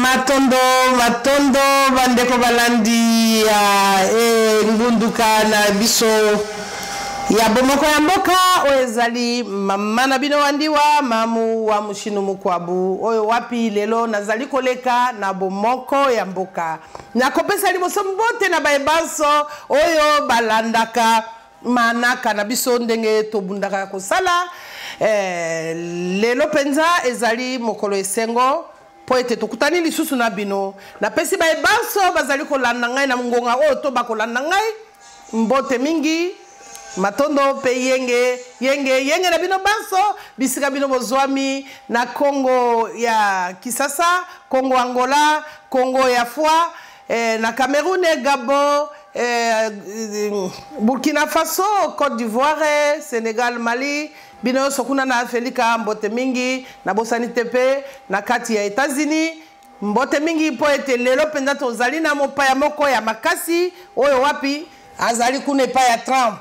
Matondo, matondo bandeko balandi ya engunduka na biso ya bomoko ya mboka oyo ezali mama na bino wandiwa mamu wa mushinu mukwabu oyo wapi lelo nazali koleka na bomoko ya mboka. Nakopesa liboso mbote na baye banso oyo balandaka manaka na biso ndenge tobundaka ya kosala. Lelo mpenza ezali mokolo esengo mpo ete tokutani lisusu na bino. Napesi baye banso bazali kolanda ngai na ngonga oyo to bakolanda ngai mbote mingi, matondo mpe yenge yenge yenge na bino banso bisika bino bozwami na Congo ya Kisasa, Congo Angola, Congo ya Foix, na Cameroun, Gabon, Burkina Faso, Côte d'Ivoire, Sénégal, Mali, bino nyonso kuna na Afrika mbote mingi, nabosani te mpe na kati ya États-Unis mbote mingi mpo ete lelo mpenza tozali na mopaya moko ya makasi oyo wapi azali kuna epai ya Trump.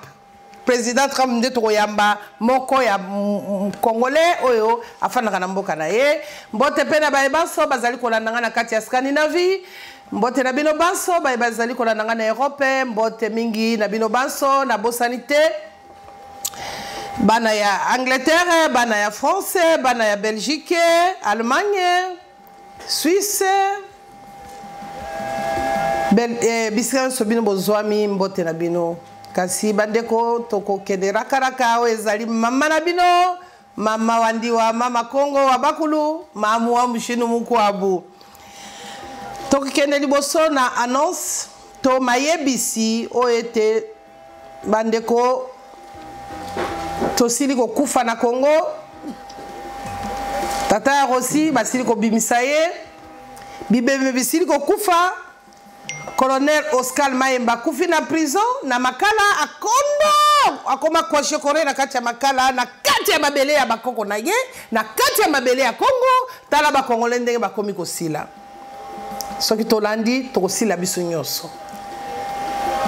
Président Trump nde tokoyamba moko ya Congolais oyo afandaka na mboka na ye. Mbote mpe na baye banso bazali kolanda nga na kati ya Scandinavie, mbote na bino banso baye bazali kolanda nga na Europe, mbote mingi na bino banso, nabosani te bana ya Angleterre, bana ya France, bana ya Belgique, Allemagne, Suisse, bisika nyonso bino bozwami mbote na bino. Kasi bandeko tokokende rakaraka oyo ezali mama na bino, mama wandiwa, mama Kongo wa bakulu, mamu wa mushinu mukwabu. Tokokende liboso na annonce to mayebisi oyo ete bandeko tosili kokufa na Congo. Tata ya Rossi basili kobimisa ye, bibembe bisili kokufa. Colonel Oscar Mayemba akufi na prison na Makala, akondo akoma kwashiokore na kati ya Makala, na kati ya mabele ya bakoko na ye, na kati ya mabele ya Congo. Tala ba Congolais ndenge bakomi kosila. Soki tolandi tokosila biso nyonso.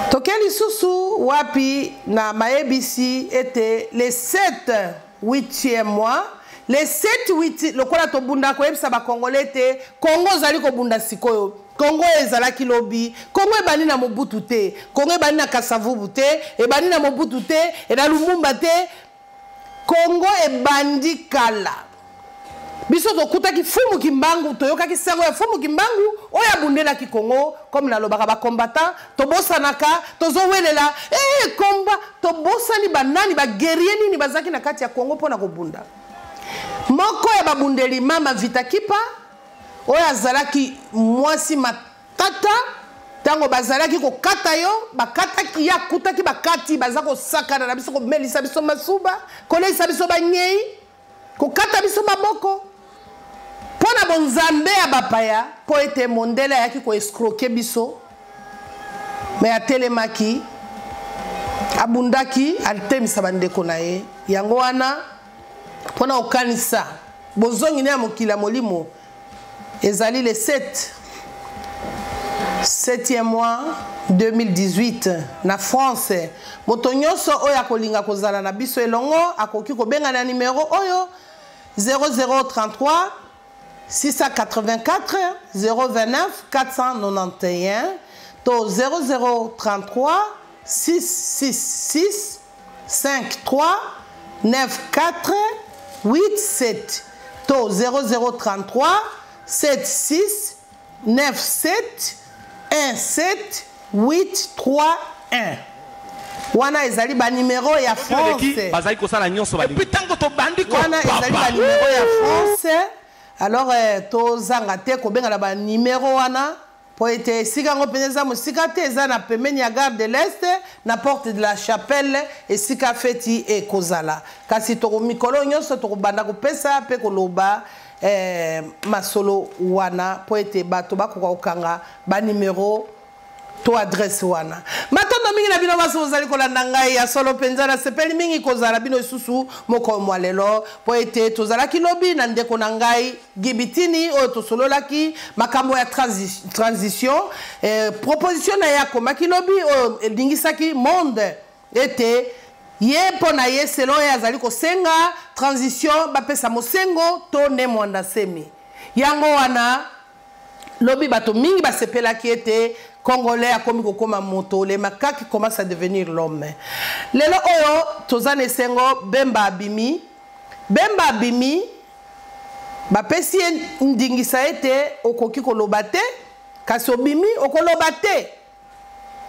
Toke lisusu wapi na mayebisi ete le 7 8e mois, le 7 8, lokola tobunda koyebisa ba Congolais ete Congo ozali kobunda sikoyo. Congo ezalaki lobi, Congo ebandi na Mobutu te, Congo ebandi na Kasavubu te, ebandi na Mobutu te, e na Lumumba te. Congo ebandi kala. Biso tokutaki Fumu Kimbangu, toyokaki sango ya Fumu Kimbangu oyo abundelaki Congo, comme nalobaka ba combattant, tobosanaka, tozowelela, combat, tobosani banani, ba guerrier nini bazalaki na kati ya Congo mpona kobunda. Moko ya babundeli Mama Vita Kipa oyo azalaki mwasi matata, tango bazalaki kokata yo, bakataki ye, akutaki bakati, baza kosakana na biso, komelisa biso masuba, koleisa biso banyei, kokata biso maboko mpo na bonzambe ya bapaya, mpo ete mondele ayaki koescroquer biso. Me atelemaki, abundaki, atemisa bandeko na ye. Yango wana mpo na kokanisa bozongi ne ya mokili ya molimo ezali le 7 7e mois 2018 na France. Moto nyonso oyo akolinga kozala na biso elongo akoki kobenga na numero oyo 0033 684 029 491 to 0033 666 53 94 87 to 0033 76 97 17 8 3 1. Wana ezali ba numéro ya France. Bazali kosala nyonso balingi. Et puis tango tobandi ko Wana ezali ba numéro ya France. Alors tozanga te kobenga na ba numéro wana po ete esika yango mpenza eza mosika te, eza na pembeni ya gare de l'Est, na porte de la chapelle, esika feti ekozala. Kasi toko mikolo nyonso tokobanda kopesa pe koloba masolo wana po ete bato bakoka kokanga ba numéro to adresse wana. Matondo mingi na bino baso bozali kolanda ngai ya solo mpenza, nasepeli mingi kozala bino lisusu mokolo mwa lelo, mpo ete tozalaki lobi na ndeko na ngai Gibitini oyo tosololaki makambo ya transition. Proposition na ye akomaki lobi oyo elingisaki monde ete ye mpo na ye selon ye azali kosenga transition bapesa Mosengo to Ne Mwanda Nsemi. Yango wana lobi bato mingi basepelaki ete Congolais akomi kokoma moto, le macaque commence à devenir l'homme. Lelo oyo toza na esengo, Bemba abimi. Bemba abimi, bapesi ye ndingisa ete okoki koloba te, kasi obimi okoloba te.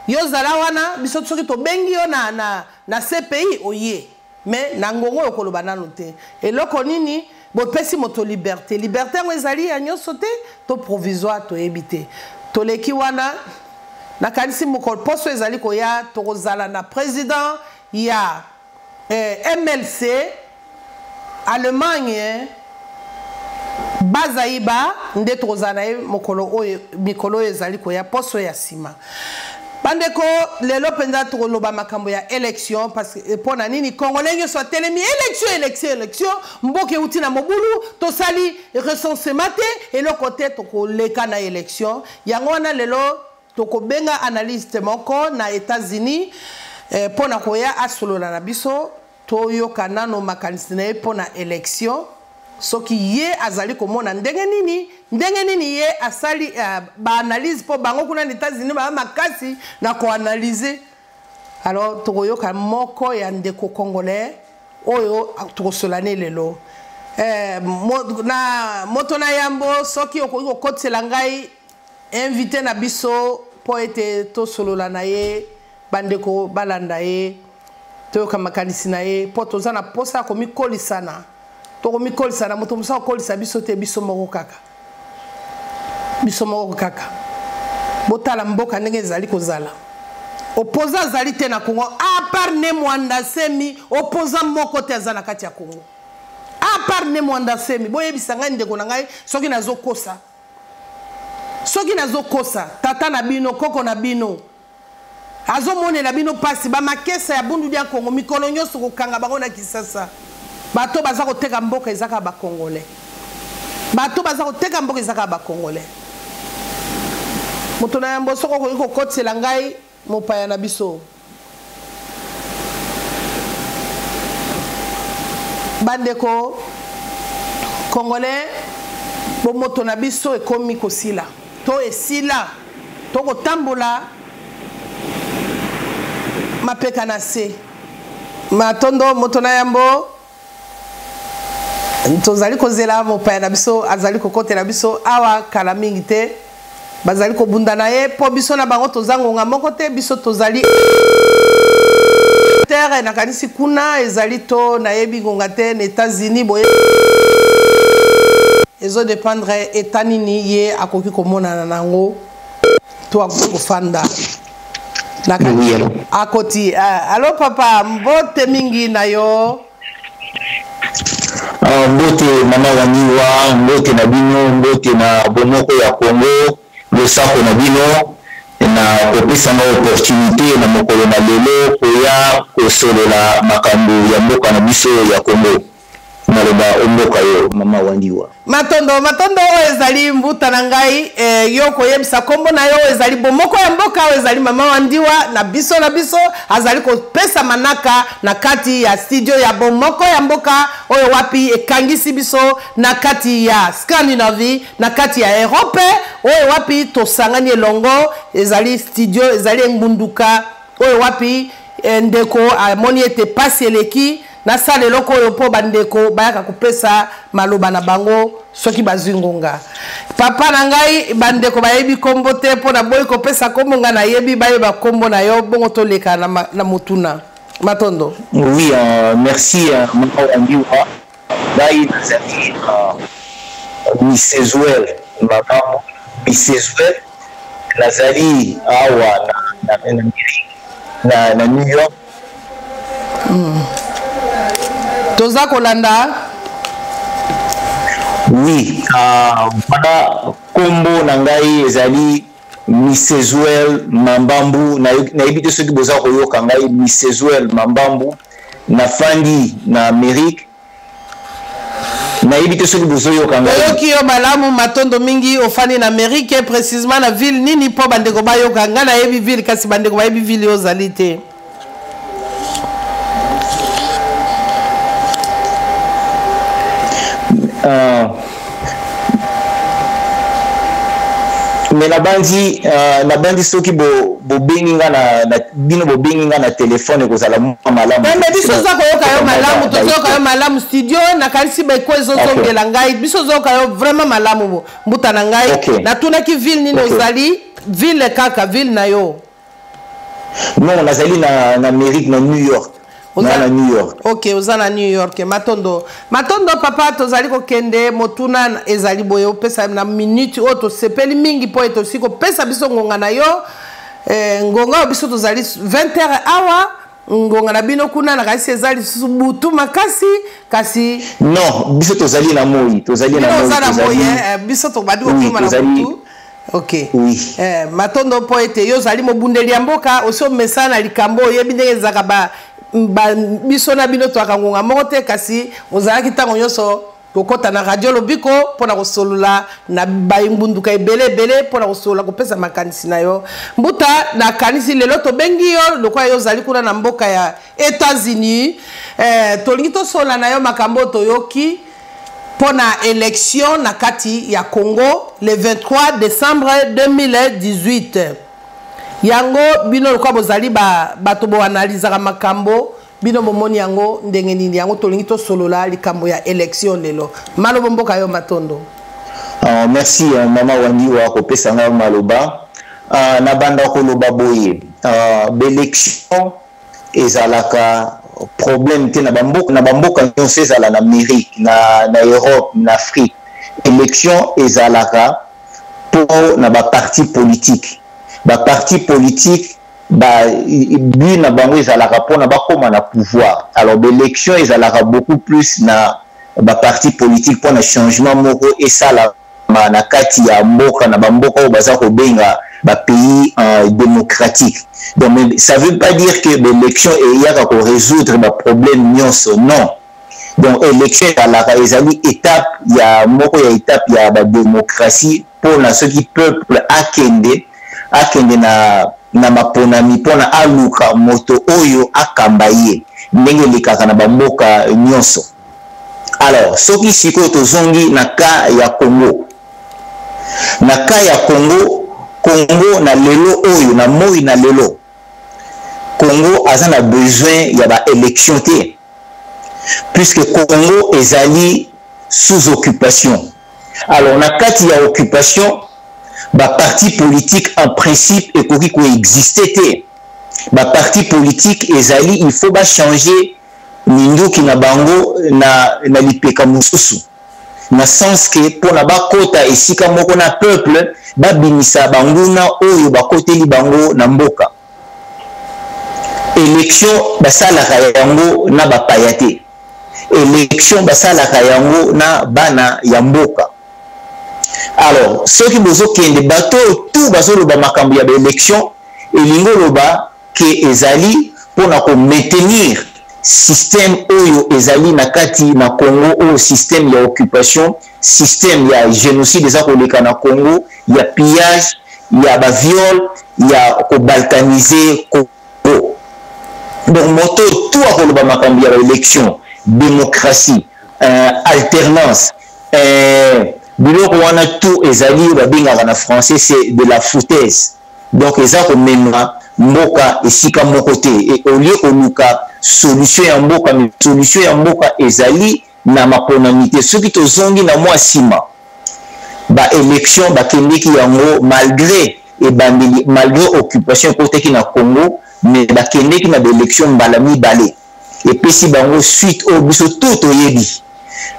Yo zala wana, biso soki tobengi yo na CPI oye. Mais na ngongo oyo okoloba nanu te. Eloko nini bopesi moto liberté? Liberté yango ezali ya nyonso te to provisoire, toyebi te. Toleki wana, nakanisi mokolo poso ezali koya tokozala na président ya MLC Allemagne Bazaiba, nde tokozala na ye mokolo oyo, mikolo oyo ezali koya, poso ya nsima. Bandeko, lelo mpenza tokoloba makambo ya élection, parce que mpo na nini Congolais nyonso atelemi élection, élection, élection. Mboka euti na mobulu, tosali recensement te, eloko te, tokoleka na élection. Yango wana lelo tokobenga analyste moko na États-Unis mpo na koya asolola na biso, toyoka nano makanisi na ye mpo na élection, soki ye azali komona ndenge nini, ndenge nini ye asali baanalyse, mpo bango kuna na États-Unis baa makasi na koanalyse. Alors tokoyoka moko ya ndeko congolais oyo tokosola ne lelo. Na moto na yambo, soki okoki kokotisela ngai invité na biso mpo ete tosolola na ye, bandeko balanda ye, toyoka makanisi na ye, mpo toza na posa ya komikolisana. Tokomikolisana, moto mosusu akokolisa biso te, biso moko kaka, biso moko kaka. Botala mboka ndenge ezali kozala, opposant azali te na Congo, à part Ne Mwanda Nsemi. Opposant moko te aza na kati ya Congo à part Ne Mwanda Nsemi. Boyebisa ngai, ndeko na ngai, soki nazokosa, soki nazokosa. Tata na bino, koko na bino azomonela bino mpasi. Bamakesa ya Bundu dia Kongo, mikolo nyonso kokanga bango na Kisasa. Bato baza koteka mboka eza kaka bacongolais, bato baza koteka mboka eza kaka bacongolais. Moto na yambo, soki okoki kokotisela ngai mopaya na biso. Bandeko congolais, bomoto na biso ekomi kosila to esila, tokotambola mapeka na se. Matondo, moto na yambo, tozali kozela mopaya na biso, azali kokotela biso awa kala mingi te. Bazali kobunda na ye mpo biso na bango toza ngonga moko te. Biso tozali terre, nakanisi kuna ezali to nayebi ngonga te na États-Unis, boye ezodépendre eta nini ye akoki komonana nango to akoki kofanda. Oui, allô. Akoti. Alo papa, mbote mingi na yo. Mbote mama Waniwa, mbote na bino, mbote na bomoko ya Congo, losako na bino na kopesanga opportunité na mokolo na lelo koya kosolola makambo ya mboka na biso ya Congo. Maloba omboka yo mama Wandiwa. Matondo, matondo. Oyo ezali mbuta na ngai, yo koyebisa nkombo na yo. Oyo ezali bomoko ya mboka, oyo ezali mama Wandiwa na biso na biso, azali kopesa manaka na kati ya studio ya bomoko ya mboka, oyo wapi ekangisi biso na kati ya Scandinavie, na kati ya Europe, oyo wapi tosangani elongo. Ezali studio, ezali engbunduka oyo wapi ndeko amoni ete pasi eleki, nasala eloko oyo mpo bandeko bayaka kopesa maloba na bango soki bazwi ngonga. Papa na ngai, bandeko bayebi nkombo te, mpo naboyi kopesa nkombo. Ngai nayebi, bayeba nkombo na yo, bongo toleka na motuna. Matondo. Oui, merci mama Wandiwa. Ngai nazali Misezuel, mama Misezuel, nazali awa na New York. Toza kolanda. Oui, wana kombo na ngai ezali. Misezuel Mambambu, nayebi te soki boza koyoka ngai. Misezuel Mambambu, nafandi na Amérique. Nayebi te soki bozoyoka ngai. Toyoki yo malamu, matondo mingi. Ofandi na Amérique, précisement na ville nini, mpo bandeko bayoka? Ngai nayebi ville, kasi bandeko bayebi ville oyo ozali te. Mais nabandi soki bobengi nga na bino, bobengi nga na telefone, ekozala mwa malamu. Mais biso oza koyoka yo malamu, tozoyoka yo malamu. Studio nakanisi beko ezozongela ngai. Biso ozoyoka yo vraiment malamu, mbuta na ngai. Natunaki ville nini ozali, ville kaka, ville na yo. Non, nazali na Amérique, na New York. Na New York. Ok, oza na New York. Matondo, matondo papa. Tozali kokende. Motuna ezali boye: opesa na minute oyo, tosepeli mingi mpo ete osi kopesa biso ngonga na yo. Ngonga oyo biso tozali 20 heures awa, ngonga na bino kuna nakanisi eza lisusu butu makasi, kasi Non, biso tozali na moi, tozali na moi. Oza na moi, biso tobandi kokoma na butu. Ok. Oui. Matondo mpo ete yo ozali mobundeli ya mboka, osi omesana na likambo, oyebi ndenge ezalaka. Ba biso na bino toyaka ngonga moko te, kasi ozalaki ntango nyonso kokɔta na Radio Lobiko mpona kosolola na bayimbunduka ebele ebele, mpona kosolola, kopesa makanisi na yo. Mbuta, nakanisi lelo tobengi yo lokola yo ozali kuna na mboka ya États-Unis. Tolingi tosolola na yo makambo oyo toyoki mpo na élection na kati ya Congo le 23 décembre 2018. Yango bino lokola bozali bato boanalizaka makambo, bino bomoni yango ndenge nini? Yango tolingi tosolola likambo ya élection lelo. Malobo mboka yo, matondo. Merci mama Wandiwa kopesa ngai maloba. Nabanda koloba boye: baélection ezalaka problème te na bamboka nyonso, ezala na Amérique, na Europe, na Afrique. Élection ezalaka mpo na baparti politique. Baparti politique ba but na bango ezalaka mpona bakóma na pouvoir. Alors baélection ezalaka beaucoup plus na baparti politique mpona changement moko esalama na kati ya mboka, na bamboka oyo baza kobenga bapays démocratique. Donc, mais ça veut pas dire que baélection eyaka korésoudre baproblème nyonso, non. Donc élection ezalaka, ezali étape ya moko ya étape ya badémocratie, mpona soki peuple akende na maponami mpona aluka moto oyo akamba ye, ndenge elekaka na bamboka nyonso. Alors soki sikoyo tozongi na cas ya Congo, na cas ya Congo, Congo na lelo oyo, na moi na lelo, Congo aza na besoin ya baélection te, puisque Congo ezali sous occupation. Alors na kati ya occupation, baparti politique en principe ekoki koexiste te. Baparti politique ezali, il faut bachanger minduki na bango na lipeka mosusu, na sens ke mpona bakota esika moko na peuple, babimisa banguna oyo bakoteli bango na mboka. Élection basalaka yango na bapaya te, élection basalaka yango na bana ya mboka. Alors soki bozokende, bato oyo tu bazoloba makambo ya baélection, elingi oloba ke ezali mpona komaintenir système oyo ezali na kati na Congo, oyo système ya occupation, système ya génocide eza koleka na Congo, ya pillage, ya baviol, ya kobalkaniser Congo. Donc moto tu akoloba makambo ya baélection, démocratie, alternance, biloko wana tout ezali oyo babengaka na français c'est de la foutaise. Donc eza komema mboka esika moko te. E au lieu koluka solution ya mboka, solution ya mboka ezali na maponami te. Soki tozongi na mwa nsima, baélection bakendeki yango malgré ebandeli, malgré occupation ekotaki na Congo, mais bakendeki na baélection mbala mibale, epesi bango suite oyo biso to toyebi.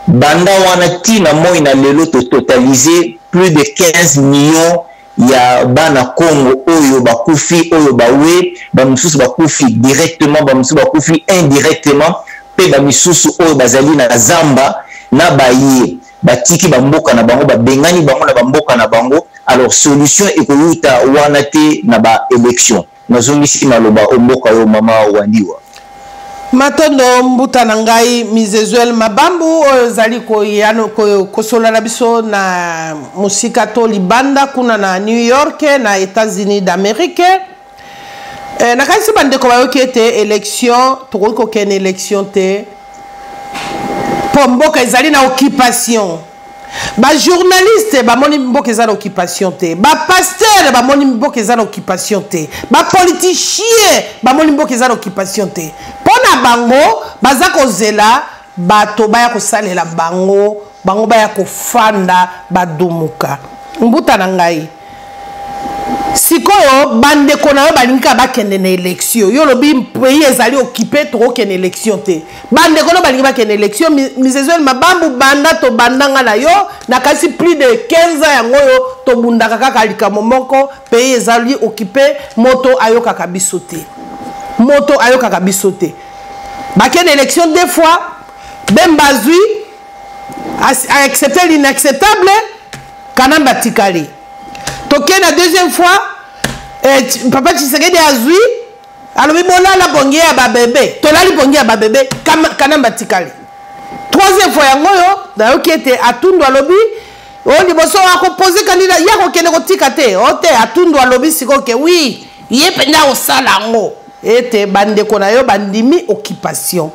Banda wana ntina moi na lelo, tototalize plus de 15 millions ya bana Congo oyo bakufi, oyo bawe. Bamisusu bakufi directement, bamisusu bakufi indirectement, mpe bamisusu oyo bazali na zamba na baye. Batiki bamboka na bango, babengani bango na bamboka na bango. Alors solution ekowuta wana te na baélection. Nazongisi maloba o mboka yo, mama Wandiwa. Matondo, mbuta na ngai Mizezuel Mabambu, oyo ozali kosolola na biso na mosika to libanda kuna na New York, na États-Unis d'Amérique. Nakanisi bandeko bayoki ete élection, tokoki kokende élection te mpo mboka ezali na occupation. Bajournaliste bamoni mboka eza na occupation te, bapasteur bamoni mboka eza na occupation te, bapoliticien bamoni mboka eza na occupation te. Mpo na bango, baza kozela bato baya kosalela bango, bango baya kofanda badumuka. Mbuta na ngai, sikoyo bandeko na yo balingi kaka bakende na élection. Yo olobi pays ezali occupé, tokokende élection te. Bandeko no balingi bakende élection. Misezuel Mabambu, banda tobandanga na yo, nakasi plus de 15 ans yango oyo tobundaka kaka likambo moko: pays ezali occupé. Moto ayokaka biso te, moto ayokaka biso te. Bakende élection deux fois, Bemba azwi, accepte l'inacceptable, Kanambe atikali. Tokei na deuxième fois, papa Tshisekedi azwi, alobi bolala pongi ya babebe, tolali pongi ya babebe, Kanambe atikali. Troisième fois yango oyo, nayoki ete Atundu alobi oyo liboso akopose candidat ye, akokende kotika te o te. Atundu alobi sikoyo ke oui, ye mpenza akosala yango, ete bandeko na yo bandimi occupation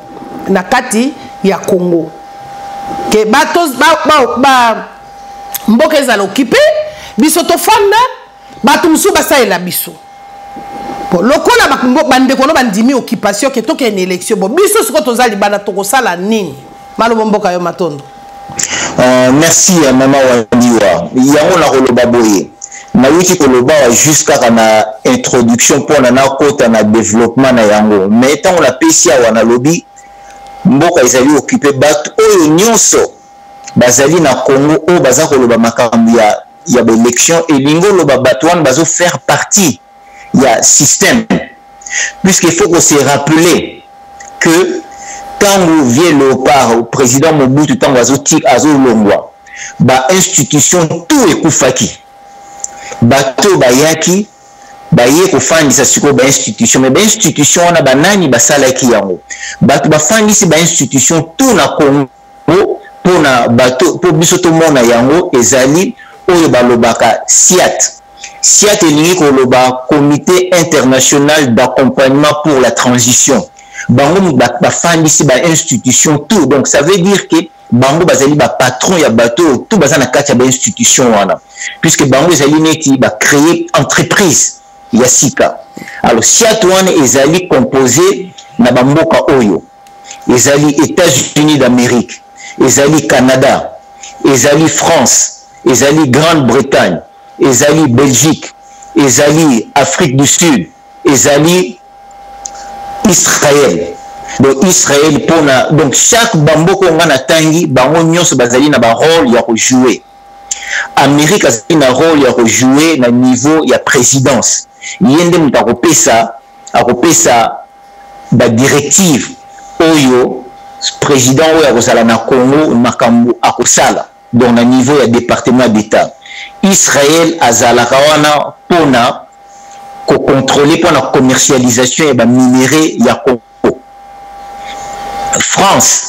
na kati ya Congo, ke bato ba mboka ezala occupé, biso tofanda, bato mosusu basalela biso. Bon, lokola bandeko no bandimi occupation, ke tokende élection, bon, biso sikoyo toza libanda, tokosala nini? Maloba mboka yo, matondo. Merci, mama Wandiwa. Yango nakoloba boye, nayuti koloba wa juste kaka na introduction mpona nakota na développement na yango. Mais ntango napesi awa, nalobi mboka ezali occupé. Bato oyo nyonso bazali na Congo oyo baza koloba makambo ya baélection, elingi oloba bato wana bazofaire partie ya système, puisqu'il faut qu'on se rappeler que ntango vieux Léopard, président Mobutu, ntango azolongwa, bainstitution tout ekufaki. Bato bayaki, baye kofandisa sikoyo bainstitution. Mais bainstitution wana, banani basalaki yango? Bato bafandisi bainstitution tout na Congo mpona bato, mpo biso tomona yango, ezali oyo balobaka CIAT. CIAT elingi koloba Comité international d'accompagnement pour la transition. Bango bafandisi bainstitution tout. Donc ça veut dire que bango bazali bapatron ya bato oyo tout baza na kati ya bainstitution wana, puisque bango ezali neti bacréer entreprise ya sika. Alors CIAT wana ezali composé na bamboka oyo ezali États-Unis d'Amérique, ezali Canada, ezali France, ezali Grande-Bretagne, ezali Belgique, ezali Afrique du Sud, ezali Israël. Donc Israël mpona, donc chaque bamboka oyo nga natangi, bango nyonso bazali na barôle ya kojouer. Amérique azali na rôle ya kojouer na niveau ya présidence. Ye nde moto akopesa badirective oyo président oyo akozala na Congo makambo akosala, donc na niveau ya département d'État. Israël azalaka wana mpona kocontrôler, mpona commercialisation ya baminerai ya Congo. France,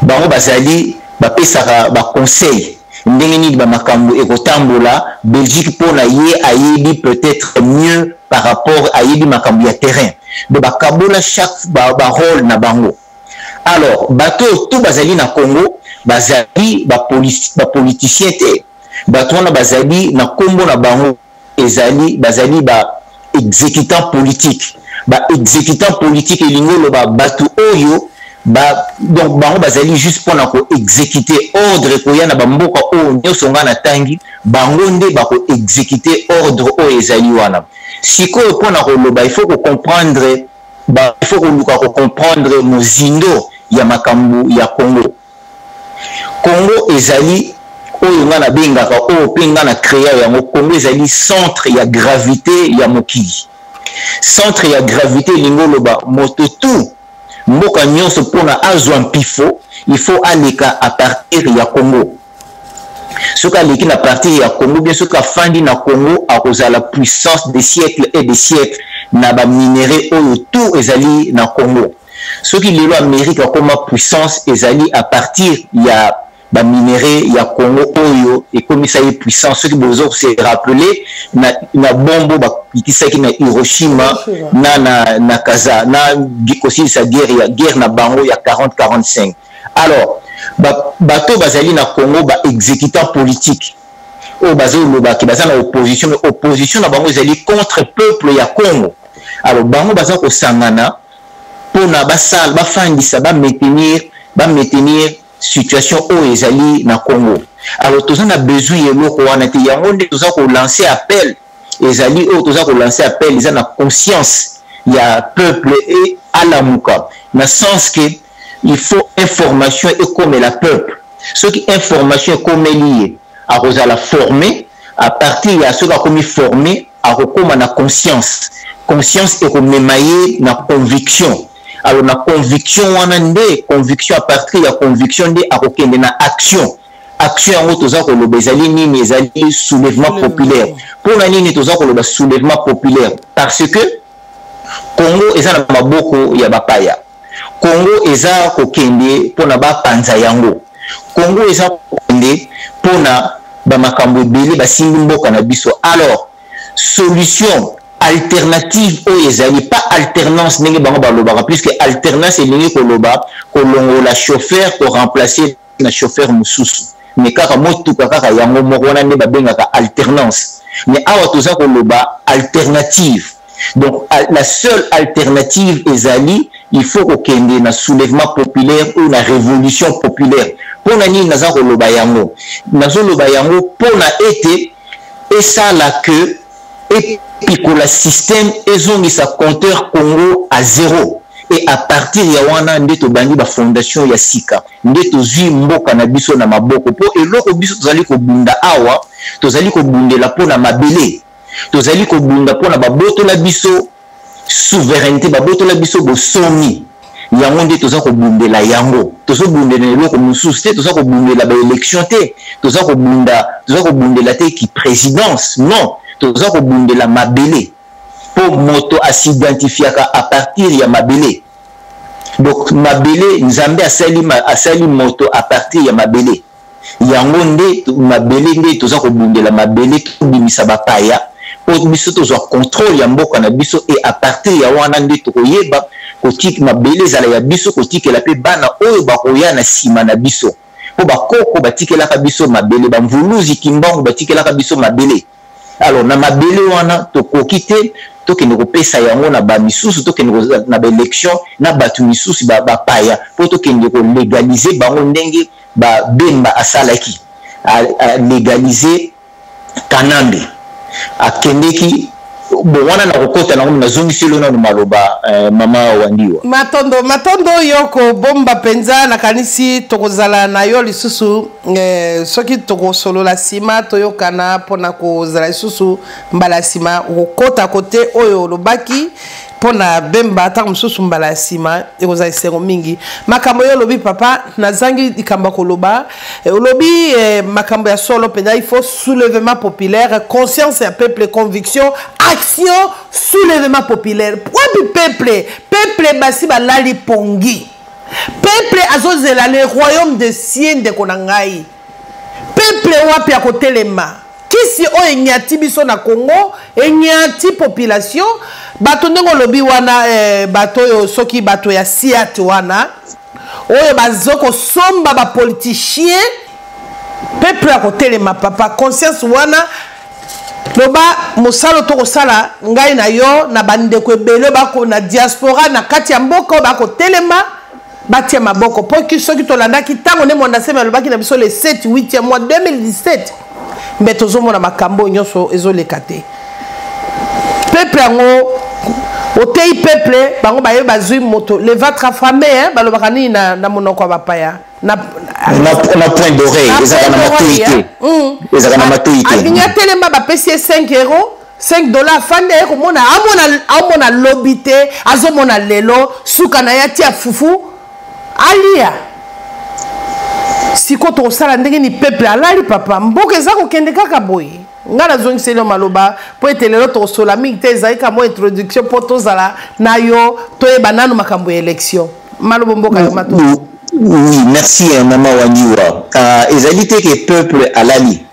bango bazali bapesaka baconseil ndenge nini bamakambo ekotambola. Belgique, mpona ye ayebi peut-être mieux par rapport, ayebi makambo ya terrain. Donc bakabola chaque barôle ba na bango. Alors bato oyo tout bazali na Congo bazali bapoliticien te. Bato wana bazali na nkombo na bango, ezali bazali ba exécutant politique. Ba exécutant politique elingi oloba bato oyo ba, donc bango bazali juste mpona koexécuter ordre koya na bamboka oyo nyonso nga natangi. Bango nde bakoexécuter ordre oyo ezali wana. Sikoyo mpona koloba, il faut kocomprendre ba, il faut koluka kocomprendre mozindo ya makambo ya Congo. Congo ezali oyo nga nabengaka, oyo mpe nga na créa yango, Congo ezali centre ya gravité ya mokili. Centre ya gravité elingi oloba moto tout, mboka nyonso, mpona azwa mpifo, il faut aleka à partir ya Congo. Soki aleki na partir ya Congo, bien soki afandi na Congo, akozala puissance des siècles et des siècles na ba minerais oyo tout ezali na Congo. Soki lelo Amérique akoma puissance, ezali à partir ya ba minerais ya Congo oyo ekomisa ye puissance. Soki bozo se rappeler na bombo bakitisaki na Hiroshima na Kaza na kosilisa guerre ya guerre na bango ya 40-45. Alors bato bazali na Congo, ba exécutant politique oyo bazolobaki baza na opposition, mais opposition na bango ezali contre peuple ya Congo. Alors bango baza kosangana mpona basala, bafandisa, bamaintenir situation oyo ezali na Congo. Alors toza na besoin ya eloko wana te. Yango nde toza kolancer appel, ezali oyo toza kolancer appel, eza na conscience ya peuple e alamuka, na sens que il faut information ekomela peuple. Soki information ekomeli ye, akozala formé. À partir ya soki akomi formé, akokóma na conscience. Conscience ekomema ye na conviction. Alors na conviction wana nde, conviction, à partir ya conviction nde akokende na action. Action yango toza koloba ezali nini? Ezali soulèvement populaire. Mpona nini toza koloba soulèvement populaire? Parce que Congo eza na maboko ya bapaya. Congo eza kokende mpona bapanza yango. Congo eza kokende mpona bamakambo ebele basimbi mboka na biso. Alors solution alternative oyo ezali pas alternance ndenge bango balobaka, puisque alternance elingi koloba kolongola chauffeur, koremplacer na chauffeur mosusu, mais kaka motuka kaka yango moko, wana nde babengaka alternance. Mais awa toza koloba alternative. Donc la seule alternative ezali, il faut kokende na soulèvement populaire ou na révolution populaire. Mpona nini naza koloba yango? Nazoloba yango mpona ete esala ke epikola système, ezongisa compteur Congo à zéro, et à partir ya wana nde tobandi bafondation ya sika, nde tozwi mboka na biso na maboko. Mpo eloko biso tozali kobunda awa, tozali kobundela mpona mabele, tozali kobunda mpona babotola biso souveraineté, babotola biso bosomi. Yango nde toza kobundela yango. Tozobundela eloko mosusu te, toza kobundela baélection te, toza kobunda, toza kobundela te ki présidence, non, toza kobundela mabele, mpo moto asidentifiaka à partir ya mabele. Donc mabele, Nzambe asali moto à partir ya mabele. Yango nde mabele nde toza kobundela, mabele, tobimisa bapaya mpo biso tozwa contrôle ya mboka na biso. Et à partir ya wana nde tokoyeba kotika mabele ezala ya biso, kotikela mpe bana oyo bakoya na nsima na biso, mpo bakoko batikelaka biso mabele, bamvuluzi Kimbangu batikelaka biso mabele. Alors na mabele wana tokoki te tokende kopesa yango na bamisusu, tokende na baélection na bato misusu bapaya mpo tokende kolégaliser bango ndenge babemba asalaki, alégaliser Kanambe akendeki. Bon, wana nakokɔta nango, nazongiseli nano maloba, mama Wandiwa. Matondo, matondo. Yo kobomba mpenza, nakanisi tokozala na yo lisusu soki tokosolola nsima, toyokana mpona kozala lisusu mbala nsima, okokɔta kote oyo olobaki mpona Bemba. Ntango mosusu mbala ya nsima ekozala esengo mingi. Makambo oyo olobi, papa, nazangi likambo ya koloba. Olobi makambo ya solo mpenza. Il faut soulèvement populaire, conscience ya peuple, conviction, action, soulèvement populaire. Wapi peuple? Peuple basi balali pongi. Peuple azozela le royaume de cieux. Ndeko na ngai, peuple wapi ya kotelema? Kisi oyo enyati biso na Congo, enyati population, bato ndenge olobi wana, bato oyo, soki bato ya siate wana oyo bazo kosomba bapoliticien. Peuple ya kotelema, papa, conscience wana, loba mosala tokosala, ngai na yo na bandeko ebele bako na diaspora, na kati ya mboka, oyo bakotelema, batia maboko. Mpo soki tolandaki ntango nde Mwanda Nsemi alobaki na biso le 7 8 mois 2017, mbe tozomona makambo oyo nyonso ezoleka te. Peuple yango otei, peuple bango baye bazwi moto, le ventre affamé, hein, balobaka nini na monoko ya bapaya? Na point d'oreille, ezalaka na matoi te, ezalaka na matoi te. Alingi atelema, bapesi ye 5 euro, 5 dollar, afandi, aye komona, amona lobi te, azomona lelo. Suka na ye atia fufu alia. Sikoyo tokosala ndenge ni? Peuple alali, papa. Mboka eza kokende kaka boye. Ngai nazongiseli yo maloba mpo ete lelo tokosola mingi te, ezali ka mwa introduction mpo tozala na yo, toyeba nanu makambo ya élection. Maloba mboka yo mato. Oui, merci mama Wanyiwa. Ezali te ke peuple alali.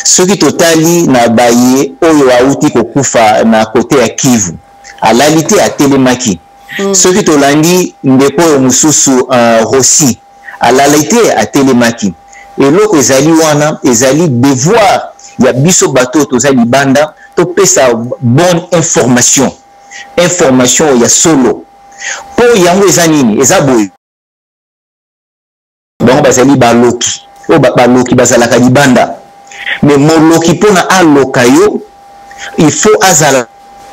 Soki totali na baye oyo auti kokufa na kote ya Kivu, alali te, atelemaki. Soki tolandi ndeko oyo mosusu, Rossi, alali te, atelemaki. Eloko ezali wana, ezali devoir ya biso bato oyo toza libanda, topesa bonne information, information ya solo. Mpo yango eza nini? Eza boye: bango bazali baloki. Oyo baloki bazalaka libanda, mais moloki, mpona aloka yo, il faut azala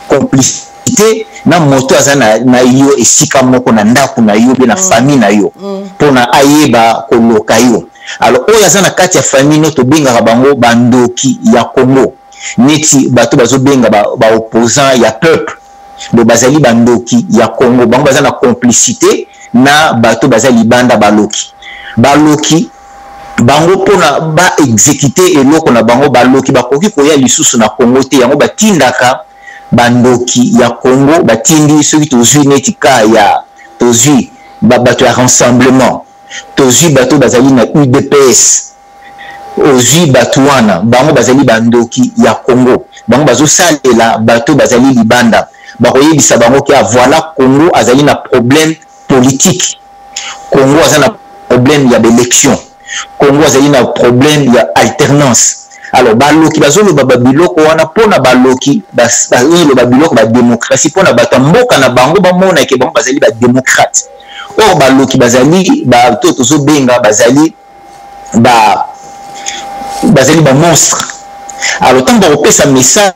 complicité na moto aza na yo esika moko, na ndako na yo mpe na famille na yo, mpona ayeba koloka yo. Alors oyo aza na kati ya famille no, tobengaka bango bandoki ya Congo. Neti bato bazobenga baopposant ba ya peuple bo, bazali bandoki ya Congo. Bango baza na complicité na bato baza libanda, baloki. Baloki bango mpona baexécuter eloko na bango. Baloki bakoki koya lisusu na Congo te, yango batindaka bandoki ya Congo. Batindi, soki tozwi neti ka ya, tozwi bato ya Rassemblement, tozwi bato bazali na UDPS, ozwi bato wana, bango bazali bandoki ya Congo. Bango bazosalela bato bazali libanda. Bakoyebisa bango ke voilà, Congo azali na problème politique, Congo aza na problème ya baélection, Congo azali na problème ya alternance. Alors baloki bazoloba babiloko wana mpona baloki bazoloba biloko badémocratie mpona bato ya mboka na bango bamona ke bango bazali badémocrate. Or baloki bazali bato tozobenga bazali ba bazali bamonstre. Alors ntango bakopesa message,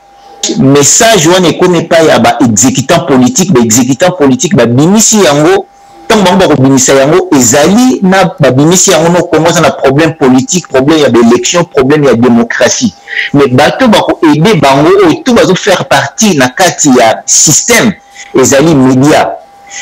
message wana ekomi epai ya baexécutant politique. Baexécutant politique babimisi yango. Ntango bango bakobimisa yango, ezali na babimisi yango no Congo aza na problème politique, problème ya baélection, problème ya démocratie. Mais bato bakoaider bango, oyo to bazofaire partie na kati ya système, ezali média.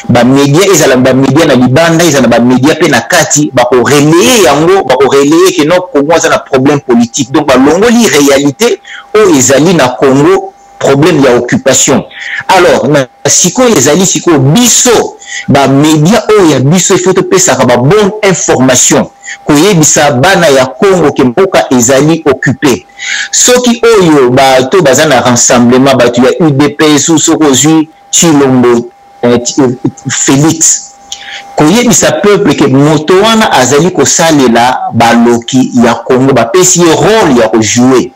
Bamédia, ezala bamédia na libanda, ezala bamédia mpe na kati, bakorelayer yango, bakorelayer ke no, Congo aza na problème politique. Donc balongoli réalité oyo ezali na Congo, problème ya occupation. Alors na sikoyo, ezali sikoyo biso bamédia oyo ya biso, ifo topesaka babonne information, koyebisa bana ya Congo ke mboka ezali occupé. Soki oyo bato baza na Rassemblement, bato ya UDPS, soki ozwi Tshilombo Félix, koyebisa peuple ke moto wana azali kosalela baloki ya Congo, bapesi ye rôle ya kojouer.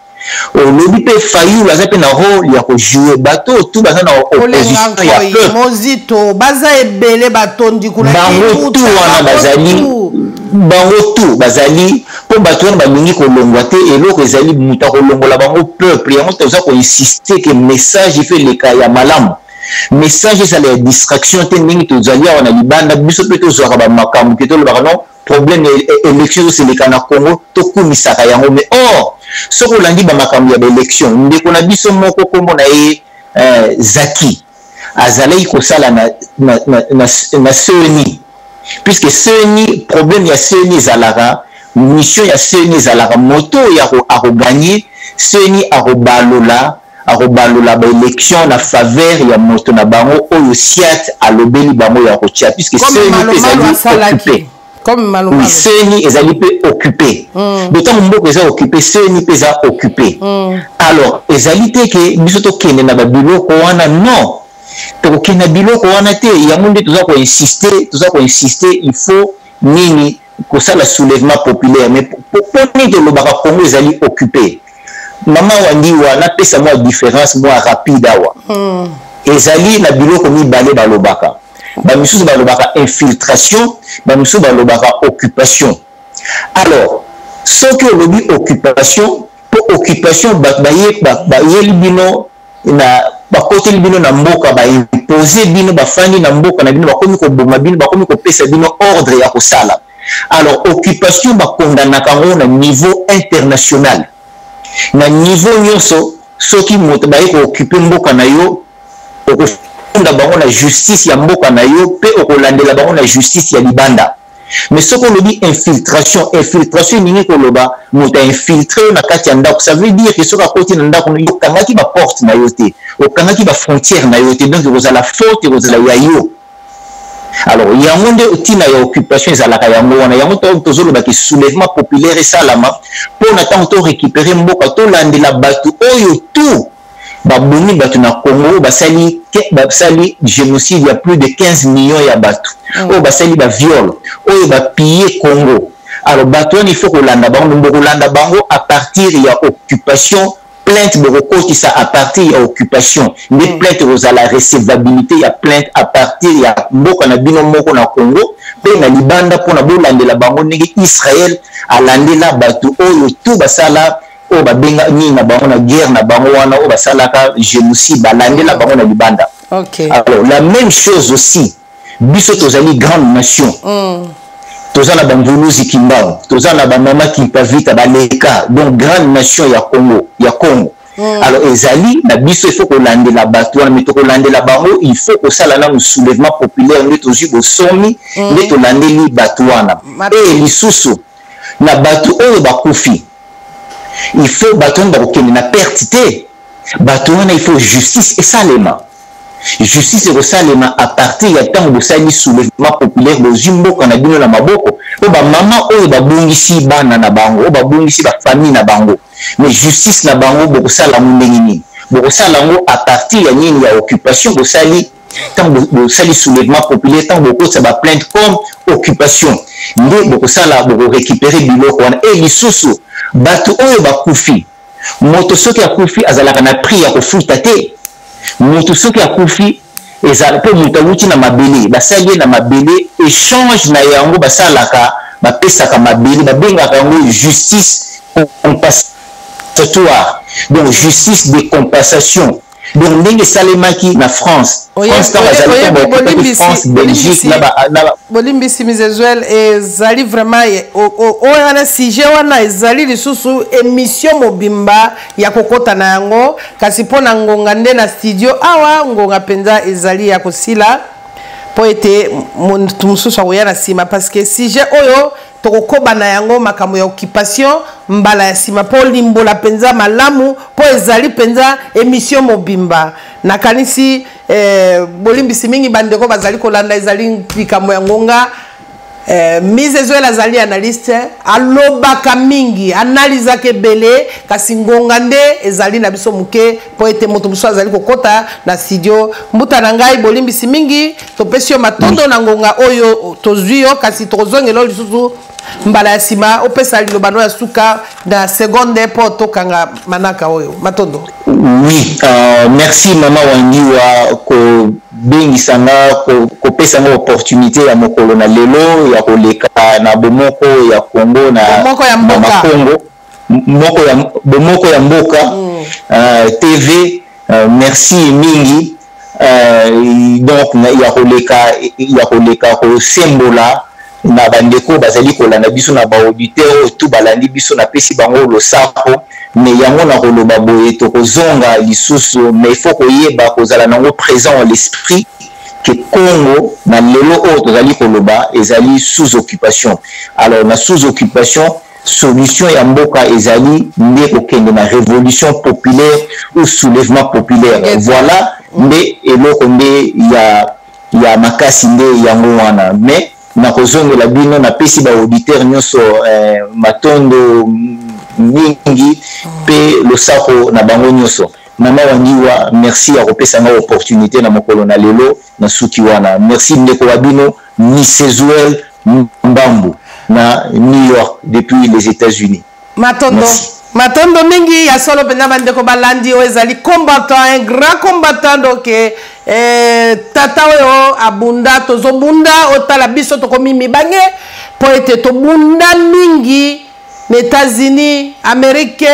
Olobi mpe Fayulu aza mpe na rôle ya kojouer. Bato oyo tu baza na opposition ya peuple, Mozito, baza ebele, batondi kuna. Bango tu wana bazali, bango tu bazali mpo bato wana balingi kolongwa te. Eloko ezali, moto akolongola bango, peuple. Yango toza koinsister ke message efe eleka ya malamu, message ezala ya distraction te. Ndenge tozali awa na libanda, biso mpe tozwaka bamakambo ke tolobaka non, problème ya élection ezoseleka na Congo, tokumisaka yango. Mais or soki olandi bamakambo ya baélection, ndeko na biso moko, nkombo na ye Zaki, azalaki kosala na CENI, puisque CENI, problème ya CENI ezalaka, mission ya CENI ezalaka moto oyo akogagner, CENI akobalola baélection na faveur ya moto na bango oyo siat alobeli bango ya kotia, puisque CENI mpe ezali occupé. Comme oui, CENI ezali mpe occupé. Donc ntango mboka eza occupé, CENI mpe eza occupé. Alors ezali te ke biso tokende na babiloko wana. Non, tokokende na biloko wana te. Yango nde toza koinsister, toza koinsister, il faut nini? Kosala soulèvement populaire. Mais mpo nini tolobaka Congo ezali occupé? Mama Wandiwa, napesa mwa différence mwa rapide awa. Ezali na biloko mibale balobaka. Bamisusu balobaka infiltration, bamisusu balobaka occupation. Alors soki olobi occupation, mpo occupation, bato bayeli bino na bakoteli bino na mboka, baimpose bino, bafandi na mboka na bino, bakomi koboma bino, bakomi kopesa bino ordre ya kosala. Alors occupation, bakondanaka yango na niveau international, na niveau nyonso. Soki moto baye kooccuper mboka na yo, okofunda bango na justice ya mboka na yo mpe okolandela bango na justice ya libanda. Mais soki olobi infiltration, infiltration elingi koloba moto ainfiltre yo na kati ya ndako. Ça veut dire que soki akoti na ndako, yo okangaki baporte na yo te, okangaki bafrontière na yo te, donc ekozala faute, ekozala ya yo. Alors yango nde ntina ya occupation ezalaka yango wana. Yango tozolobaki soulèvement populaire esalama mpona ntango torécupérer mboka, tolandela bato oyo tout babomi bato na Congo, oyo basali génocide ya plus de 15 millions ya bato, oyo basali baviol, oyo bapiller Congo. Alors bato wana, il faut kolanda bango. Bokolanda bango à partir ya occupation. Plainte bokokotisa à partir ya occupation nde plainte ekozala, recevabilité ya plainte à partir ya mboka na bino moko na Congo mpe na libanda, mpona bolandela bango ndenge Israel alandela bato oyo tu basala oyo babenga nini na bango na guerre na bango wana, oyo basalaka génocide, balandela bango na libanda. Alors la même chose aussi, biso tozali grande nation, toza na bamvuluzi Kimbangu, toza na bamama Kimpavita baleka, donc grande nation ya Congo, ya Congo. Alors ezali na biso, il faut kolandela bato wana. Mais tokolandela bango, il faut kosala nanu soulèvement populaire nde tozwi bosomi, nde tolandeli bato wana. E lisusu na bato oyo bakufi, il faut bato wana bakokende na perte te. Bato wana, il faut justice esalema. Justice ekosalema à partir ya ntango bosali soulèvement populaire, bozwi mboka na bino na maboko. Mpo bamama oyo babungisi bana na bango, oyo babungisi bafamille na bango, mais justice na bango bokosala yango ndenge nini? Bokosala yango à partir ya nini? Ya occupation. Bosali ntango bosali soulèvement populaire, ntango bokotisa baplainte comme occupation, nde bokosala, bokorécupérer biloko wana. E lisusu bato oyo bakufi, moto soki akufi azalaka na prix ya kofuta te. Moto soki akufi ezala mpo moto awuti na mabele, basali ye na mabele, échange na yango basalaka, bapesaka mabele, babengaka yango justice compensatoire, donc justice de compensation. Donc ndenge esalemaki na France, France ntango azali France, Belgique na Bolimbisi, Misezuel, ezali vraiment oyo wana, sujet wana ezali lisusu émission mobimba ya kokɔta na yango, kasi mpo na ngonga nde na studio awa, ngonga mpenza ezali ya kosila, mpo ete moto mosusu akoya na nsima, parce que sujet oyo tokokoba na yango, makambo ya occupation, mbala ya nsima, mpo limbola mpenza malamu, mpo ezali mpenza émission mobimba. Nakanisi bolimbisi mingi bandeko bazali kolanda, ezali likambo ya ngonga. Mise Ezoel azali analyste, alobaka mingi, analizaka ebele, kasi ngonga nde ezali na biso moke, mpo ete moto mosusu azali kokɔta na studio. Mbuta na ngai, bolimbisi mingi, topesi yo matondo na ngonga oyo tozwi yo, kasi tokozongela yo lisusu mbala ya nsima. Opesa liloba no ya suka na seconde mpo tokanga manaka oyo. Matondo. Oui, merci mama Wandiwa kobengisa nga, kopesa nga opportunité ya mokolo na lelo ya koleka na Bomoko ya Congo na Bomoko ya Mboka. Congo moko ya Bomoko ya Mboka TV. Merci mingi. Donc ya koleka kosembola na bandeko bazali kolanda biso, na baauditeur oyo tu balandi biso, napesi bango losako. Mais yango na koloba boye, tokozonga lisusu, mais il faut koyeba kozala nango présent à l'esprit que Congo na lelo oyo tozali koloba ezali sous occupation. Alors na sous occupation, solution ya mboka ezali nde kokende na révolution populaire ou soulèvement populaire. Voilà nde eloko nde ya makasi nde yango wana. Mais nakozongela bino, napesi baauditeur nyonso matondo mingi mpe losako na bango nyonso. Mama Wangiwa, merci ya kopesa nga opportunité na mokolo na lelo. Na suki wana, merci. Ndeko wa bino Misezuel Mbambu na New York, depuis les États-Unis. Matondo. Merci. Matondo mingi. Ya solo mpenza, bandeko balandi, oyo ezali combattant, un grand combattant. Donc tata oyo abunda, tozobunda, otala biso tokomi mibange mpo ete tobunda mingi na États-Unis, Amérique,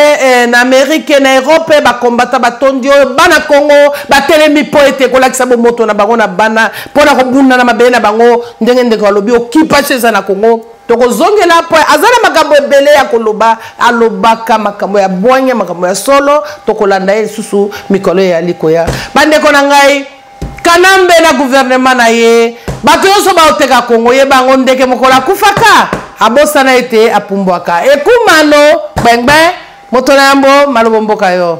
na Amérique, na Europe, bakombata batondi oyo bana Congo batelemi mpo ete kolakisa bomoto na bango na bana mpo na kobunda na mabele na bango. Ndenge ndeko alobi, occupation eza na Congo, tokozongela mpo aza na makambo ebele ya koloba, alobaka makambo ya bwanya, makambo ya solo. Tokolanda ye lisusu mikolo eyali koya. Bandeko na ngai. Kanambe na gouvernement na ye, bato nyonso baoteka Kongo, ye bango ndeke mokolo akufaka abosana ete apumbwaka. Ekumano gbengbe moto na yambo malobo mboka yo.